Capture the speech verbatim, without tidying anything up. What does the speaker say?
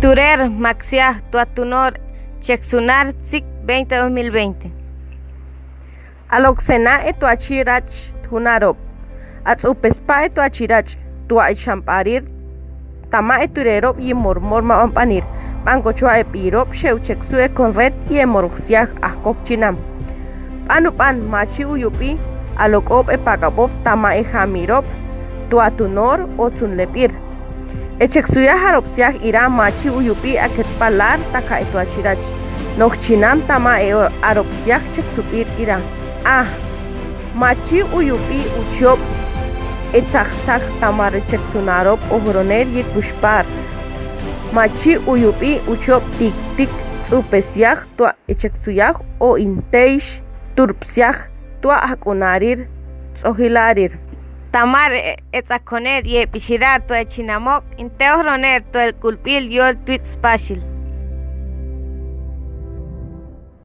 Turer, maksiaj, tuatunor, cheksunar, tsik veinte dos mil veinte. Alok sena e tuachi rach tunarob. Atsupespa e tuachi rach tua e champarir tama e turerob yimormor mabanpanir. Bankochua e birob xew cheksu e konret yimorksiaj akok chinam. Banuban machi uyubi alokob e pakabob tama e jamirob tuatunor otsun lebir. E cheksuyaj arobsiaj ira machi uyubi aketpalar taka e tuachi rach. Nokchinam tama e arobsiaj cheksubir ira. A. Machi uyubi uchob e tsaksak tama recheksunarob ohroner yekushpar. Machi uyubi uchob tiktik tsupesiaj tua e cheksuyaj o inteish turbsiaj tua akunarir tsohilarir. Tama re e tsakhoner yebishirar tua e chinamob inte ohroner tua el kulbil yol twit spasil.